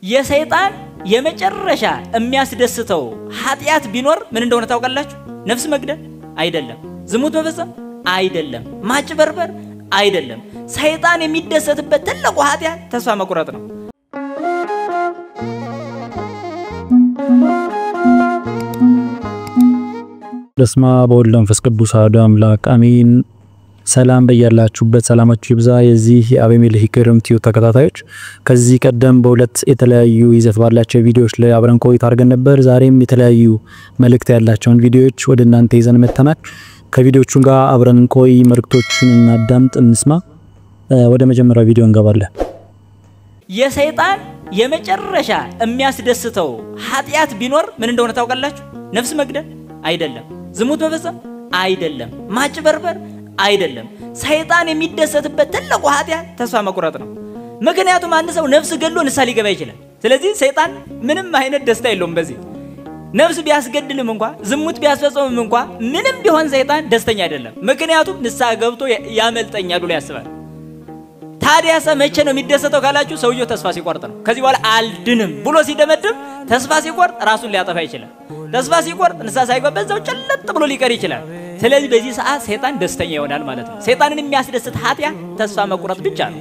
የሰይጣን የመጨረሻ የሚያስደስተው ኃጢአት ቢኖር ምን እንደሆነ ታውቃላችሁ? ነፍስ መግደል አይደለም፣ ዝሙት መፈጸም አይደለም፣ ማጭበርበር አይደለም። ሰይጣን የሚደሰትበት ትልቁ ኃጢአት ተስፋ መቁረጥ ነው። በስመ አብ ወወልድ ወመንፈስ ቅዱስ አሐዱ አምላክ አሜን። ሰላም በያላችሁበት ሰላማችሁ ይብዛ። የዚህ የአቤሜሌክ ግርም ቲዩብ ተከታታዮች ከዚህ ቀደም በሁለት የተለያዩ ይዘት ባላቸው ቪዲዮዎች ላይ አብረን ቆይታ አድርገን ነበር። ዛሬም የተለያዩ መልእክት ያላቸውን ቪዲዮዎች ወደ እናንተ ይዘን መጥተናል። ከቪዲዮቹ ጋር አብረን እንቆይ፣ መልእክቶቹን እናዳምጥ፣ እንስማ። ወደ መጀመሪያው ቪዲዮ እንገባለን። የሰይጣን የመጨረሻ የሚያስደስተው ኃጢአት ቢኖር ምን እንደሆነ ታውቃላችሁ? ነፍስ መግደል አይደለም፣ ዝሙት መፈጸም አይደለም፣ ማጭበርበር አይደለም። ሰይጣን የሚደሰትበት ትልቁ ኃጢአት ተስፋ መቁረጥ ነው። ምክንያቱም አንድ ሰው ነፍስ ገድሎ ንስሐ ሊገባ ይችላል። ስለዚህ ሰይጣን ምንም አይነት ደስታ የለውም። በዚህ ነፍስ ቢያስገድልም እንኳ ዝሙት ቢያስፈጽምም እንኳ ምንም ቢሆን ሰይጣን ደስተኛ አይደለም። ምክንያቱም ንስሐ ገብቶ ያመልጠኛል ብሎ ያስባል። ታዲያሰ መቼ ነው የሚደሰተው ካላችሁ፣ ሰውየው ተስፋ ሲቆርጥ ነው። ከዚህ በኋላ አልድንም ብሎ ሲደመድም ተስፋ ሲቆርጥ ራሱን ሊያጠፋ ይችላል። ተስፋ ሲቆርጥ ንስሐ ሳይገባ በዛው ጨለጥ ብሎ ሊቀር ይችላል። ስለዚህ በዚህ ሰዓት ሰይጣን ደስተኛ ይሆናል ማለት ነው። ሰይጣንን የሚያስደስት ኃጢአት ተስፋ መቁረጥ ብቻ ነው።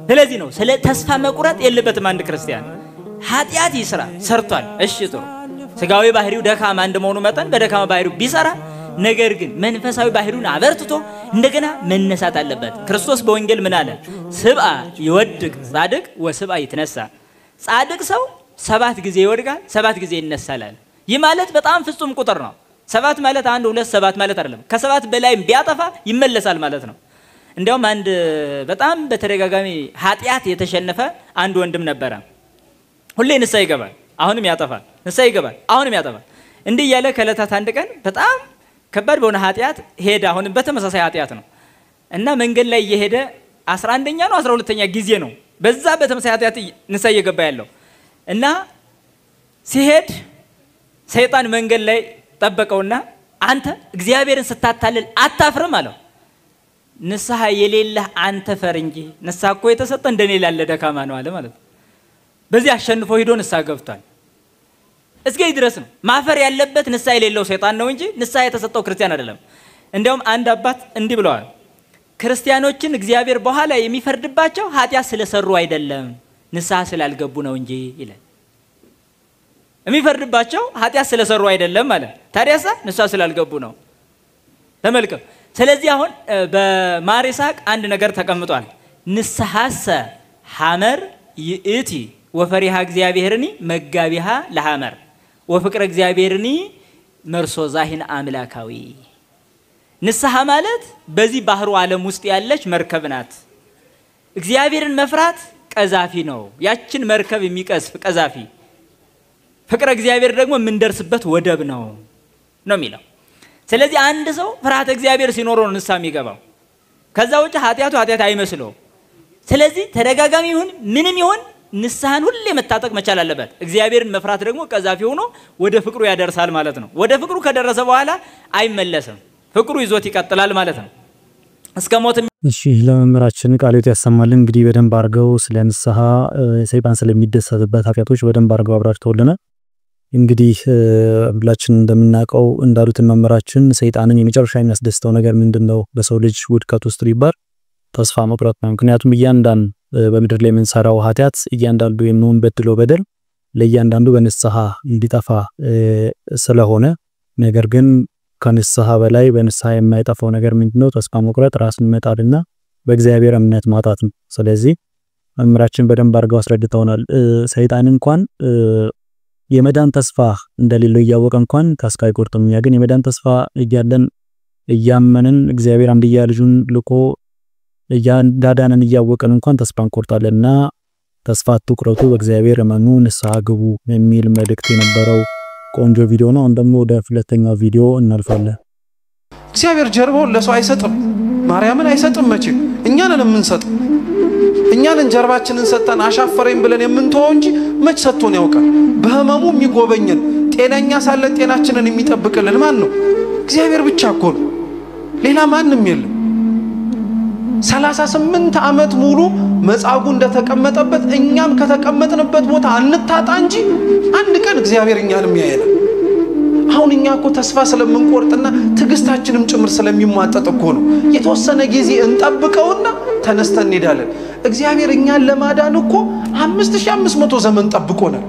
ስለዚህ ነው ስለ ተስፋ መቁረጥ የለበትም አንድ ክርስቲያን። ኃጢአት ይስራ ሰርቷል፣ እሺ ጥሩ። ስጋዊ ባህሪው ደካማ እንደመሆኑ መጠን በደካማ ባህሪው ቢሰራ ነገር ግን መንፈሳዊ ባህሪውን አበርትቶ እንደገና መነሳት አለበት። ክርስቶስ በወንጌል ምን አለ? ስብአ ይወድቅ ጻድቅ ወስብአ ይትነሳ። ጻድቅ ሰው 7 ጊዜ ይወድቃል፣ 7 ጊዜ ይነሳል። ይህ ማለት በጣም ፍጹም ቁጥር ነው። 7 ማለት 1 2 7 ማለት አይደለም። ከ7 በላይም ቢያጠፋ ይመለሳል ማለት ነው። እንዲያውም አንድ በጣም በተደጋጋሚ ኃጢአት የተሸነፈ አንድ ወንድም ነበረ። ሁሌ ንስሐ ይገባል፣ አሁንም ያጠፋል፣ ንስሐ ይገባል፣ አሁንም ያጠፋል። እንዲህ እያለ ከዕለታት አንድ ቀን በጣም ከባድ በሆነ ኃጢአት ሄደ። አሁንም በተመሳሳይ ኃጢአት ነው እና መንገድ ላይ እየሄደ 11ኛ ነው 12ኛ ጊዜ ነው በዛ በተመሳሳይ ኃጢአት ንስሐ እየገባ ያለው እና ሲሄድ ሰይጣን መንገድ ላይ ጠበቀውና አንተ እግዚአብሔርን ስታታልል አታፍርም አለው። ንስሐ የሌለህ አንተ ፈር እንጂ ንስሐ እኮ የተሰጠ እንደኔ ላለ ደካማ ነው አለ ማለት ነው። በዚህ አሸንፎ ሂዶ ንስሐ ገብቷል። እስከዚህ ድረስ ነው ማፈር ያለበት ንስሐ የሌለው ሰይጣን ነው እንጂ ንስሐ የተሰጠው ክርስቲያን አይደለም። እንዲያውም አንድ አባት እንዲህ ብለዋል፣ ክርስቲያኖችን እግዚአብሔር በኋላ የሚፈርድባቸው ኃጢአት ስለሰሩ አይደለም ንስሐ ስላልገቡ ነው እንጂ ይላል። የሚፈርድባቸው ኃጢአት ስለሰሩ አይደለም ማለት ታዲያሳ ንስሐ ስላልገቡ ነው። ተመልከቱ። ስለዚህ አሁን በማር ይስሐቅ አንድ ነገር ተቀምጧል። ንስሐሰ ሐመር ይእቲ ወፈሪሃ እግዚአብሔርኒ መጋቢሃ ለሐመር ወፍቅረ እግዚአብሔርኒ መርሶ ዛሂን አምላካዊ። ንስሐ ማለት በዚህ ባህሩ ዓለም ውስጥ ያለች መርከብ ናት። እግዚአብሔርን መፍራት ቀዛፊ ነው፣ ያችን መርከብ የሚቀዝፍ ቀዛፊ። ፍቅረ እግዚአብሔር ደግሞ የምንደርስበት ወደብ ነው ነው የሚለው። ስለዚህ አንድ ሰው ፍርሃተ እግዚአብሔር ሲኖረው ነው ንስሐ የሚገባው። ከዛ ውጭ ኃጢአቱ ኃጢአት አይመስለውም። ስለዚህ ተደጋጋሚ ይሁን ምንም ይሁን ንስሐን ሁሌ መታጠቅ መቻል አለበት። እግዚአብሔርን መፍራት ደግሞ ቀዛፊ ሆኖ ወደ ፍቅሩ ያደርሳል ማለት ነው። ወደ ፍቅሩ ከደረሰ በኋላ አይመለስም፣ ፍቅሩ ይዞት ይቀጥላል ማለት ነው እስከ ሞት። እሺ ለመምህራችን ቃለ ሕይወት ያሰማልን። እንግዲህ በደንብ አድርገው ስለ ንስሐ ሰይጣን ስለሚደሰትበት ኃጢአቶች በደንብ አድርገው አብራርተውልናል። እንግዲህ ሁላችን እንደምናውቀው እንዳሉት መምህራችን ሰይጣንን የመጨረሻ የሚያስደስተው ነገር ምንድነው በሰው ልጅ ውድቀት ውስጥ ቢባል ተስፋ መቁረጥ ነው። ምክንያቱም እያንዳንዱ በምድር ላይ የምንሰራው ኃጢአት እያንዳንዱ የምንበድለው በደል ለእያንዳንዱ በንስሐ እንዲጠፋ ስለሆነ፣ ነገር ግን ከንስሐ በላይ በንስሐ የማይጠፋው ነገር ምንድነው? ተስፋ መቁረጥ፣ ራስን መጣልና በእግዚአብሔር እምነት ማጣት ነው። ስለዚህ መምህራችን በደንብ አድርገው አስረድተውናል። ሰይጣን እንኳን የመዳን ተስፋ እንደሌለው እያወቀ እንኳን ተስፋ አይቆርጥም። እኛ ግን የመዳን ተስፋ እያለን እያመንን እግዚአብሔር አንድያ ልጁን ልኮ እንዳዳነን እያወቅን እንኳን ተስፋ እንቆርጣለንና ተስፋ አትቁረጡ፣ በእግዚአብሔር እመኑ፣ ንስሐ ግቡ የሚል መልእክት የነበረው ቆንጆ ቪዲዮ ነው። አሁን ደግሞ ወደ ሁለተኛው ቪዲዮ እናልፋለን። እግዚአብሔር ጀርባውን ለሰው አይሰጥም፣ ማርያምን አይሰጥም። መቼ እኛ ነን የምንሰጠው? እኛ ነን ጀርባችንን ሰጠን አሻፈረኝ ብለን የምንተወው እንጂ መች ሰጥቶን ያውቃል? በህመሙ የሚጎበኘን ጤነኛ ሳለን ጤናችንን የሚጠብቅልን ማን ነው? እግዚአብሔር ብቻ እኮ ነው። ሌላ ማንም የለም። 38 ዓመት ሙሉ መጻጉዕ እንደተቀመጠበት እኛም ከተቀመጥንበት ቦታ አንታጣ እንጂ አንድ ቀን እግዚአብሔር እኛንም ያየናል። አሁን እኛ እኮ ተስፋ ስለምንቆርጥና ትዕግስታችንም ጭምር ስለሚሟጠጥ እኮ ነው። የተወሰነ ጊዜ እንጠብቀውና ተነስተን እንሄዳለን። እግዚአብሔር እኛን ለማዳን እኮ 5500 ዘመን ጠብቆናል፣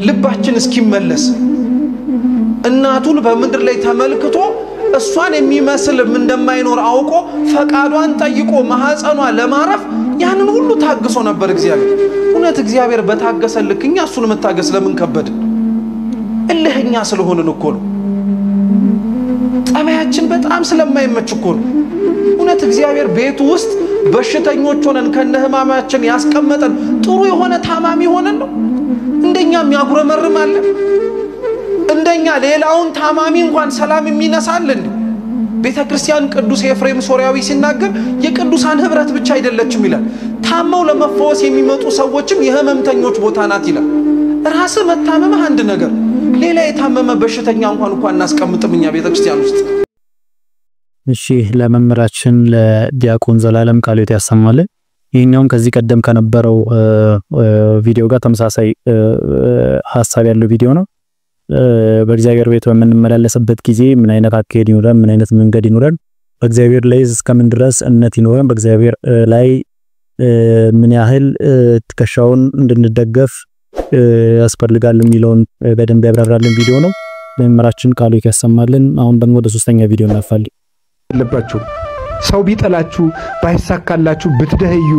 ልባችን እስኪመለስ። እናቱን በምድር ላይ ተመልክቶ እሷን የሚመስልም እንደማይኖር አውቆ ፈቃዷን ጠይቆ ማህፀኗ ለማረፍ ያንን ሁሉ ታግሶ ነበር እግዚአብሔር። እውነት እግዚአብሔር በታገሰ ልክ እኛ እሱን መታገስ ለምን ከበድን? እልህኛ ስለሆንን እኮ ነው። ጠባያችን በጣም ስለማይመች እኮ ነው። እውነት እግዚአብሔር ቤቱ ውስጥ በሽተኞች ሆነን ከነህማማችን ያስቀመጠን ጥሩ የሆነ ታማሚ ሆነን ነው? እንደኛ የሚያጉረመርም አለ? እንደኛ ሌላውን ታማሚ እንኳን ሰላም የሚነሳል እንዴ? ቤተ ክርስቲያን ቅዱስ ኤፍሬም ሶርያዊ ሲናገር የቅዱሳን ህብረት ብቻ አይደለችም ይላል። ታመው ለመፈወስ የሚመጡ ሰዎችም የህመምተኞች ቦታ ናት ይላል። ራስህ መታመምህ አንድ ነገር፣ ሌላ የታመመ በሽተኛ እንኳን እኮ አናስቀምጥም እኛ ቤተ ክርስቲያን ውስጥ። እሺ፣ ለመምህራችን ለዲያቆን ዘላለም ቃለ ሕይወት ያሰማልን። ይህኛውም ከዚህ ቀደም ከነበረው ቪዲዮ ጋር ተመሳሳይ ሀሳብ ያለው ቪዲዮ ነው። በእግዚአብሔር ቤት በምንመላለስበት ጊዜ ምን አይነት አካሄድ ይኖረን፣ ምን አይነት መንገድ ይኖረን፣ በእግዚአብሔር ላይ እስከምን ድረስ እምነት ይኖረን፣ በእግዚአብሔር ላይ ምን ያህል ትከሻውን እንድንደገፍ ያስፈልጋል የሚለውን በደንብ ያብራራልን ቪዲዮ ነው። ለመምህራችን ቃሉ ያሰማልን። አሁን ደግሞ ወደ ሶስተኛ ቪዲዮ እናልፋለን። የለባችሁ ሰው ቢጠላችሁ፣ ባይሳካላችሁ፣ ብትደህዩ፣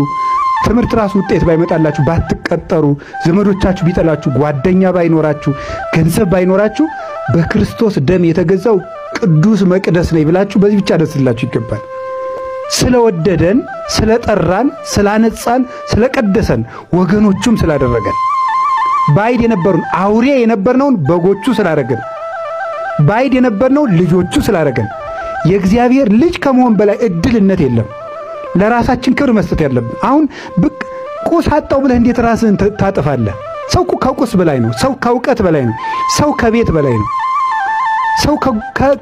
ትምህርት ራሱ ውጤት ባይመጣላችሁ፣ ባትቀጠሩ፣ ዘመዶቻችሁ ቢጠላችሁ፣ ጓደኛ ባይኖራችሁ፣ ገንዘብ ባይኖራችሁ፣ በክርስቶስ ደም የተገዛው ቅዱስ መቅደስ ነኝ ብላችሁ በዚህ ብቻ ደስ ሊላችሁ ይገባል። ስለወደደን፣ ስለጠራን፣ ስላነጻን፣ ስለቀደሰን፣ ወገኖቹም ስላደረገን፣ ባዕድ የነበሩን አውሬ የነበርነውን በጎቹ ስላደረገን፣ ባዕድ የነበርነውን ልጆቹ ስላደረገን፣ የእግዚአብሔር ልጅ ከመሆን በላይ እድልነት የለም። ለራሳችን ክብር መስጠት ያለብን። አሁን ብቅ ቁስ አጣው ብለህ እንዴት ራስህን ታጠፋለህ? ሰው ከቁስ በላይ ነው። ሰው ከእውቀት በላይ ነው። ሰው ከቤት በላይ ነው። ሰው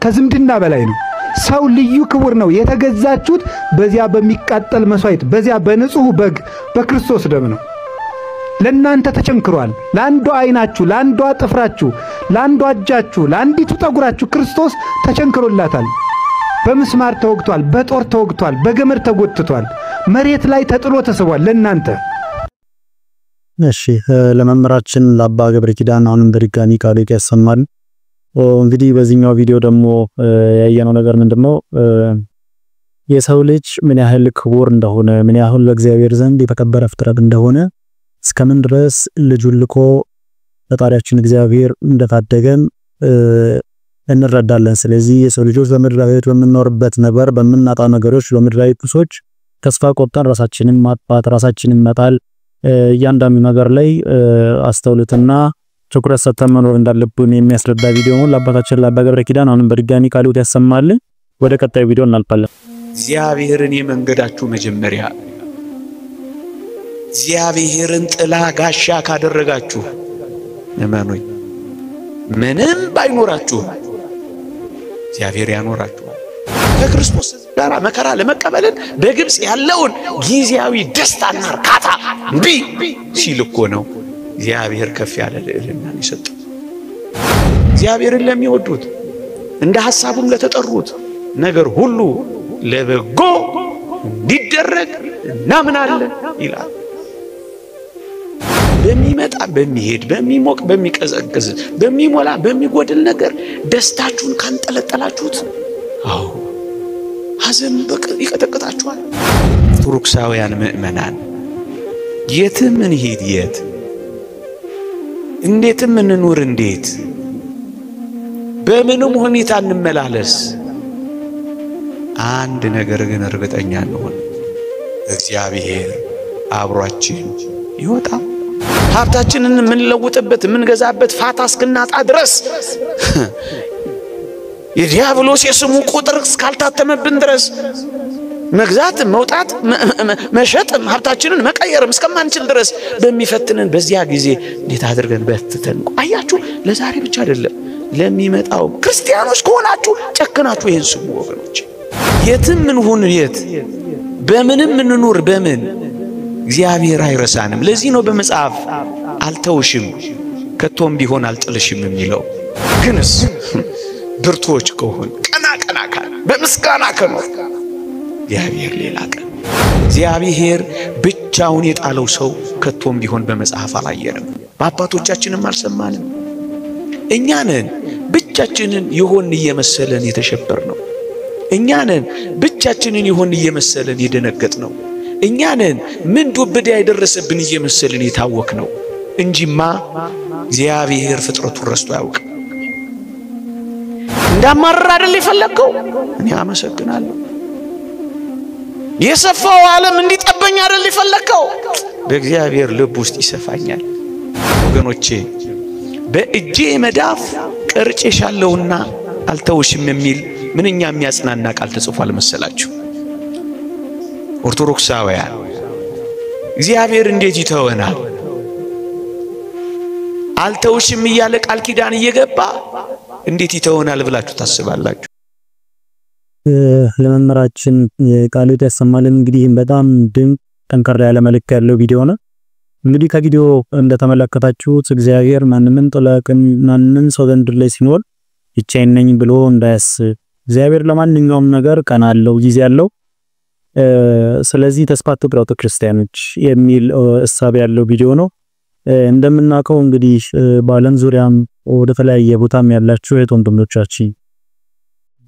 ከዝምድና በላይ ነው። ሰው ልዩ ክቡር ነው። የተገዛችሁት በዚያ በሚቃጠል መስዋዕት፣ በዚያ በንጹሕ በግ በክርስቶስ ደም ነው። ለእናንተ ተቸንክሯል። ለአንዷ ዓይናችሁ፣ ለአንዷ ጥፍራችሁ፣ ለአንዷ እጃችሁ፣ ለአንዲቱ ጠጉራችሁ ክርስቶስ ተቸንክሮላታል። በምስማር ተወግቷል፣ በጦር ተወግቷል፣ በገመድ ተጎትቷል፣ መሬት ላይ ተጥሎ ተስቧል ለእናንተ። እሺ፣ ለመምህራችን ለአባ ገብረ ኪዳን አሁንም በድጋሚ ቃሉ ያሰማል። እንግዲህ በዚህኛው ቪዲዮ ደግሞ ያየነው ነገር ምንድነው? የሰው ልጅ ምን ያህል ክቡር እንደሆነ፣ ምን ያህል በእግዚአብሔር ዘንድ የተከበረ ፍጥረት እንደሆነ፣ እስከምን ድረስ ልጁን ልኮ ፈጣሪያችን እግዚአብሔር እንደታደገን እንረዳለን። ስለዚህ የሰው ልጆች በምድራዊ ሕይወት በምንኖርበት ነገር፣ በምናጣ ነገሮች፣ በምድራዊ ቁሶች ተስፋ ቆርጠን ራሳችንን ማጥፋት፣ ራሳችንን መጣል፣ እያንዳንዱ ነገር ላይ አስተውሎትና ትኩረት ሰጥተን መኖር እንዳለብን የሚያስረዳ ቪዲዮ ነው። ለአባታችን ለአባ ገብረ ኪዳን አሁንም በድጋሚ ቃለ ሕይወት ያሰማልን። ወደ ቀጣዩ ቪዲዮ እናልፋለን። እግዚአብሔርን የመንገዳችሁ መጀመሪያ፣ እግዚአብሔርን ጥላ ጋሻ ካደረጋችሁ፣ እመኑኝ ምንም ባይኖራችሁ እግዚአብሔር ያኖራችኋል። ከክርስቶስ ጋር መከራ ለመቀበልን በግብፅ ያለውን ጊዜያዊ ደስታና እርካታ እምቢ ሲል እኮ ነው እግዚአብሔር ከፍ ያለ ልዕልናን የሰጠው። እግዚአብሔርን ለሚወዱት እንደ ሐሳቡም ለተጠሩት ነገር ሁሉ ለበጎ እንዲደረግ እናምናለን ይላል። በሚመጣ በሚሄድ፣ በሚሞቅ በሚቀዘቅዝ፣ በሚሞላ በሚጎድል ነገር ደስታችሁን ካንጠለጠላችሁት፣ አዎ ሐዘን ይቀጠቅጣችኋል። ኦርቶዶክሳውያን ምእመናን፣ የትም እንሂድ የት፣ እንዴትም እንኑር እንዴት፣ በምንም ሁኔታ እንመላለስ፣ አንድ ነገር ግን እርግጠኛ እንሆን፣ እግዚአብሔር አብሯችን ይወጣል። ሀብታችንን የምንለውጥበት የምንገዛበት ፋታ እስክናጣ ድረስ፣ የዲያብሎስ የስሙ ቁጥር እስካልታተመብን ድረስ፣ መግዛትም መውጣት መሸጥም ሀብታችንን መቀየርም እስከማንችል ድረስ በሚፈትንን በዚያ ጊዜ እንዴት አድርገን በትተን፣ አያችሁ፣ ለዛሬ ብቻ አይደለም ለሚመጣው። ክርስቲያኖች ከሆናችሁ ጨክናችሁ ይህን ስሙ ወገኖች። የትም እንሁን የት፣ በምንም እንኑር በምን እግዚአብሔር አይረሳንም። ለዚህ ነው በመጽሐፍ አልተውሽም ከቶም ቢሆን አልጥልሽም የሚለው። ግንስ ብርቱዎች ከሆን ቀና ቀና ካል በምስጋና ከኖር እግዚአብሔር ሌላ ቀን እግዚአብሔር ብቻውን የጣለው ሰው ከቶም ቢሆን በመጽሐፍ አላየንም፣ በአባቶቻችንም አልሰማንም። እኛንን ብቻችንን የሆን እየመሰለን የተሸበር ነው። እኛንን ብቻችንን የሆን እየመሰለን የደነገጥ ነው። እኛንን ምን ዱብዳ የደረሰብን እየመሰለን የታወክ ነው እንጂማ እግዚአብሔር ፍጥረቱን ረስቶ አያውቅም። እንዳማረር አይደል የፈለግከው? እኔ አመሰግናለሁ። የሰፋው ዓለም እንዲጠበኝ አይደል የፈለግከው? በእግዚአብሔር ልብ ውስጥ ይሰፋኛል። ወገኖቼ በእጄ መዳፍ ቀርጬሻለሁና አልተውሽም የሚል ምንኛ የሚያጽናና ቃል ተጽፏል መሰላችሁ? ኦርቶዶክሳውያን እግዚአብሔር እንዴት ይተወናል? አልተውሽም እያለ ቃል ኪዳን እየገባ እንዴት ይተወናል ብላችሁ ታስባላችሁ? ለመምህራችን ቃሉ ያሰማልን። እንግዲህ በጣም ድንቅ ጠንከር ያለ መልእክት ያለው ቪዲዮ ነው። እንግዲህ ከቪዲዮ እንደተመለከታችሁት እግዚአብሔር ማንንም ጥላቅን ማንንም ሰው ዘንድ ላይ ሲኖር ብቻዬን ነኝ ብሎ እንዳያስብ እግዚአብሔር ለማንኛውም ነገር ቀን አለው፣ ጊዜ አለው። ስለዚህ ተስፋ አትቁረጡ ክርስቲያኖች የሚል እሳቤ ያለው ቪዲዮ ነው። እንደምናውቀው እንግዲህ በዓለም ዙሪያም ወደ ተለያየ ቦታም ያላችሁ እህት ወንድሞቻችን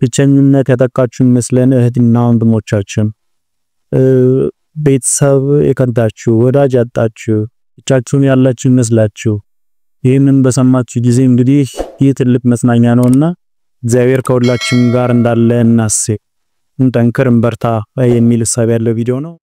ብቸኝነት ያጠቃችሁ ይመስለን እህትና ወንድሞቻችን፣ ቤተሰብ የከዳችሁ፣ ወዳጅ ያጣችሁ፣ ብቻችሁን ያላችሁ ይመስላችሁ፣ ይህንን በሰማችሁ ጊዜ እንግዲህ ይህ ትልቅ መጽናኛ ነውና እግዚአብሔር ከሁላችን ጋር እንዳለ እናስብ፣ እንጠንክር፣ እንበርታ የሚል እሳቤ ያለው ቪዲዮ ነው።